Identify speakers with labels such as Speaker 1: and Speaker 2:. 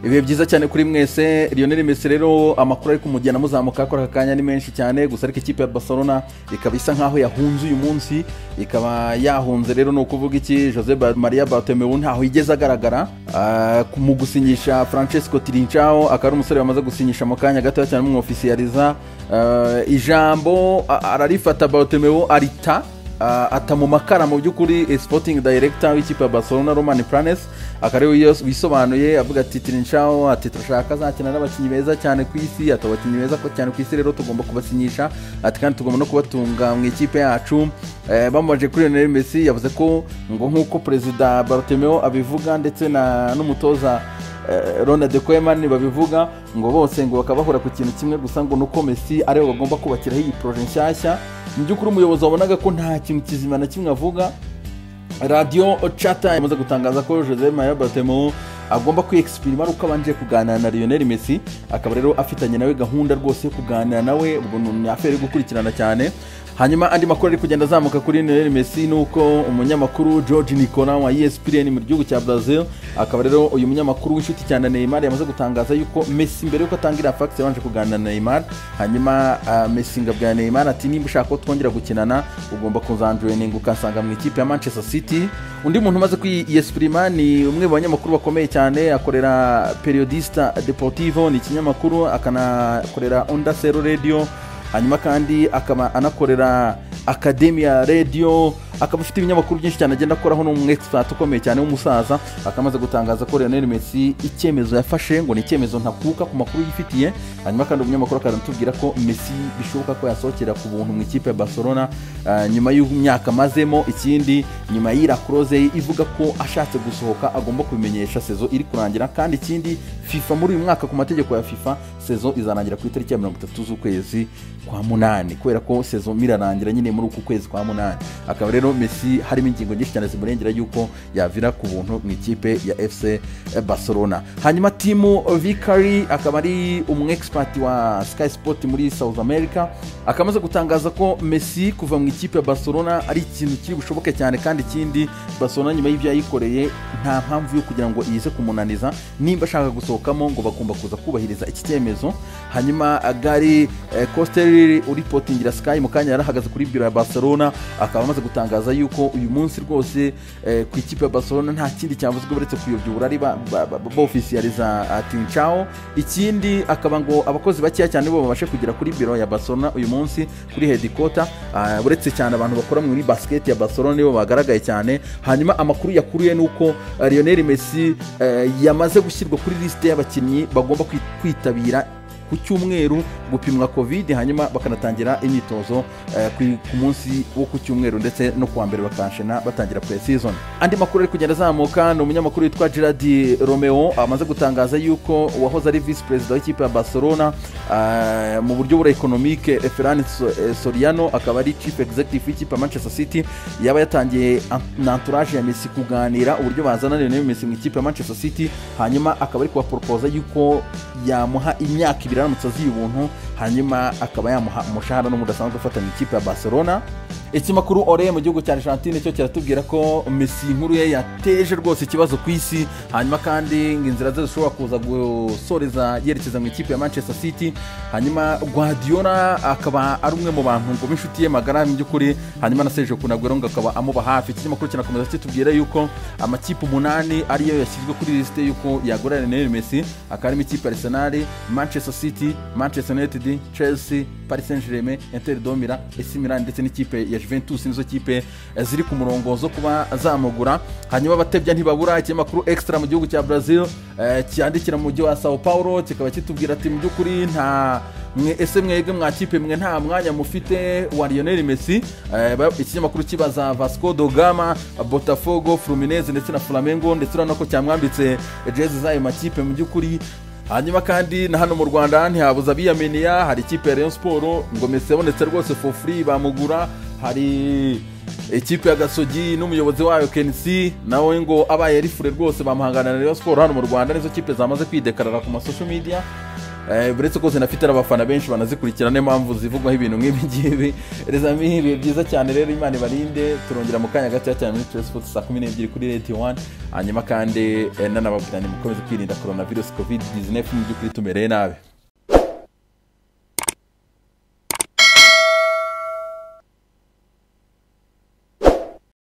Speaker 1: Ibihe byiza cyane kuri mwese. Lionel Messi rero, amakuru ari kumugenda amuzamuka akora aka kanya ni menshi cyane. Gusa ariko ikipe ya Barcelona ikaba isa nkaho yahunze uyu munsi, ikaba yahunze rero. Ni ukuvuga iki? Jose Maria Bartomeu ntaho yigeze agaragara mu gusinyisha Francesco Trincao, akaba ari umusore bamaze gusinyisha mu kanya gatoya cyane bamwofisiyaliza. Ijambo ararifata Bartomeu, arita ata mu makara. Mu by'ukuri, sporting director w'ikipe ya Barcelona, Roman Planes, akaba ariwe wisobanuye avuga ati Trincao, ati turashaka azakina n'abakinnyi beza cyane ku isi, ati abakinnyi beza ko cyane ku isi rero tugomba kubasinyisha, ati kandi tugomba no kubatunga mu ikipe yacu. Bamubaje kuri Lionel Messi, yavuze ko ngo nk'uko perezida Bartomeu abivuga ndetse na n'umutoza Ronald Koeman babivuga, ngo bose ngo bakaba bahura ku kintu kimwe gusa, ngo nuko Messi ariwe bagomba kubakiraho iyi projet nshyashya. Mu by'ukuri, umuyobozi wabonaga ko nta kintu kizima na kimwe avuga. Radiyo Chata yamaze gutangaza ko Jose Maria Bartomeu agomba kwiyexprima ari uko abanje kuganira na Lionel Messi, akaba rero afitanye nawe gahunda rwose yo kuganira nawe. Ubwo ni affaire yo gukurikirana cyane. Hanyuma andi makuru ari kugenda azamuka kuri Lionel Messi ni uko umunyamakuru George Nicola wa ESPN mu gihugu cya Brazil, akaba rero uyu munyamakuru w'inshuti cyane na Neymar, yamaze gutangaza yuko Messi mbere yuko atangira fax yabanje kuganira na Neymar. Hanyuma Messi ngo abwira Neymar ati nimba ushaka ko twongera gukinana, ugomba kuzanjoininga ukansanga mu ikipe ya Manchester City. Undi muntu umaze kwiyexprima ni umwe mu banyamakuru bakomeye cyane, akorera Periodista Deportivo, ni ikinyamakuru, akanakorera Onda Cero Radio, hanyuma kandi akaba anakorera Academia Radio, akaba afite ibinyamakuru byinshi cyane agenda akoraho, ni umu expert ukomeye cyane w'umusaza. Akaba amaze gutangaza ko Lionel Messi icyemezo yafashe ngo ni icyemezo ntakuka ku makuru yifitiye. Hanyuma kandi umunyamakuru akanatubwira ko Messi bishoboka ko yasohokera ku buntu mu ikipe ya Barcelona nyuma y'imyaka amazemo. Ikindi, nyuma y'ira clause ye ivuga ko ashatse gusohoka agomba kubimenyesha saison iri kurangira. Kandi ikindi, FIFA muri uyu mwaka, ku mategeko ya FIFA, saison izarangira ku itariki ya 30 z'ukwezi kwa munani, kubera ko saison irarangira nyine muri uku kwezi kwa munani. Akaba rero Messi harimo ingingo nyinshi cyane zimurengera yuko yavira ku buntu mu ikipe ya FC Barcelona. Hanyuma Tim Vickery akaba ari umu expert wa Sky Sport muri South America, akaba amaze gutangaza ko Messi kuva mu ikipe ya Barcelona ari ikintu kiri bushoboke cyane. Kandi ikindi, Barcelona nyuma y'ibyo yayikoreye nta mpamvu yo kugira ngo ize kumunaniza. Nimba ashaka gusohokamo, ngo bagomba kuza kubahiriza iki cyemezo. Hanyuma Gary Costelli uripotingira Sky, mu kanya yarahagaze kuri biro ya Barcelona, akaba amaze gutangaza yuko uyu munsi rwose ku ikipe ya Barcelona nta kindi cyavuzwe uretse kuyobya uburari bofisiyaliza Trincao. Ikindi akaba ngo abakozi bakeya cyane bo babashe kugera kuri biro ya Barcelona uyu munsi kuri headquarter, uretse cyane abantu bakora muri basket ya Barcelona nibo bagaragaye cyane. Hanyuma amakuru yakuruye ni uko Lionel Messi yamaze gushyirwa kuri liste y'abakinnyi bagomba kwitabira ku cyumweru gupimwa COVID, hanyuma bakanatangira imyitozo ku munsi wo ku cyumweru, ndetse no kuwa mbere bakanshena batangira pre-season. Andi makuru ari kugenda azamuka ni umunyamakuru witwa Gerard Romeo, amaze gutangaza yuko uwahoze ari vice perezida w'ikipe ya Barcelona mu buryo bura économique, Ferran Soriano, akaba ari chief executive w'ikipe ya Manchester City, yaba yatangiye na entourage ya Messi kuganira uburyo bazana Lionel Messi mu ikipe ya Manchester City. Hanyuma akaba ari kubaporopoza yuko yamuha imyaka 2 aramutse aziye ubuntu, hanyuma akaba yamuha umushahara n'ubundi asanzwe afata mu ikipe ya Barcelona. Ikinyamakuru Ore mu gihugu cya Argentine cyo kiratubwira ko Messi inkuru ye yateje rwose ikibazo ku isi. Hanyuma kandi ngo inzira ze zishobora kuza gusoreza yerekeza mu ikipe ya Manchester City. Hanyuma Guardiola akaba ari umwe mu bantu ngo b'inshuti ye magara mu by'ukuri, hanyuma na Sergio Kun Aguero ngo akaba amuba hafi. Ikinyamakuru kinakomeza kitubwira yuko amakipe umunani ariyo yashyizwe kuri lisite yuko yagura Lionel Messi, akaba arimo ikipe ya Arsenal, Manchester City, Manchester United, Chelsea, Paris Saint-Germain, Inter de Milan, AC Milan ndetse n'ikipe ya Juventus. Nizo kipe ziri ku murongo zo kuba zamugura. Hanyuma abatebya ntibabura. Ikinyamakuru Extra mu gihugu cya Brazil cyandikira mu mujyi wa Sao Paulo kikaba kitubwira ati mu by'ukuri nta mwe, ese mwebwe mwa kipe mwe nta mwanya mufite wa Lionel Messi? Ikinyamakuru kibaza Vasco da Gama, Botafogo, Fluminense ndetse na Flamengo, ndetse urabona ko cyamwambitse jezi z'ayo makipe mu by'ukuri. Hanyuma kandi na hano mu Rwanda ntihabuza abiyaminiya. Hari ikipe ya Rayon Sport, ngo Messi yabonetse rwose for free bamugura. Hari ikipe ya Gasogi n'umuyobozi wayo Kensi, nawe ngo abaye ari free rwose bamuhangana na Rayon Sport. Hano mu Rwanda nizo kipe zamaze kwidekarara ku ma social media. Uretse ko zinafite n'abafana benshi banazikurikira, niyo mpamvu zivugwaho ibintu nk'ibi ngibi. Les amis, ibihe byiza cyane rero, Imana ibarinde. Turongera mu kanya gatoya cyane muri Trace Sport saa 12 kuri Radio 1. Hanyuma kandi nanababwira ni mukomeze kwirinda coronavirus COVID-19, mu by'ukuri tumereye nabi.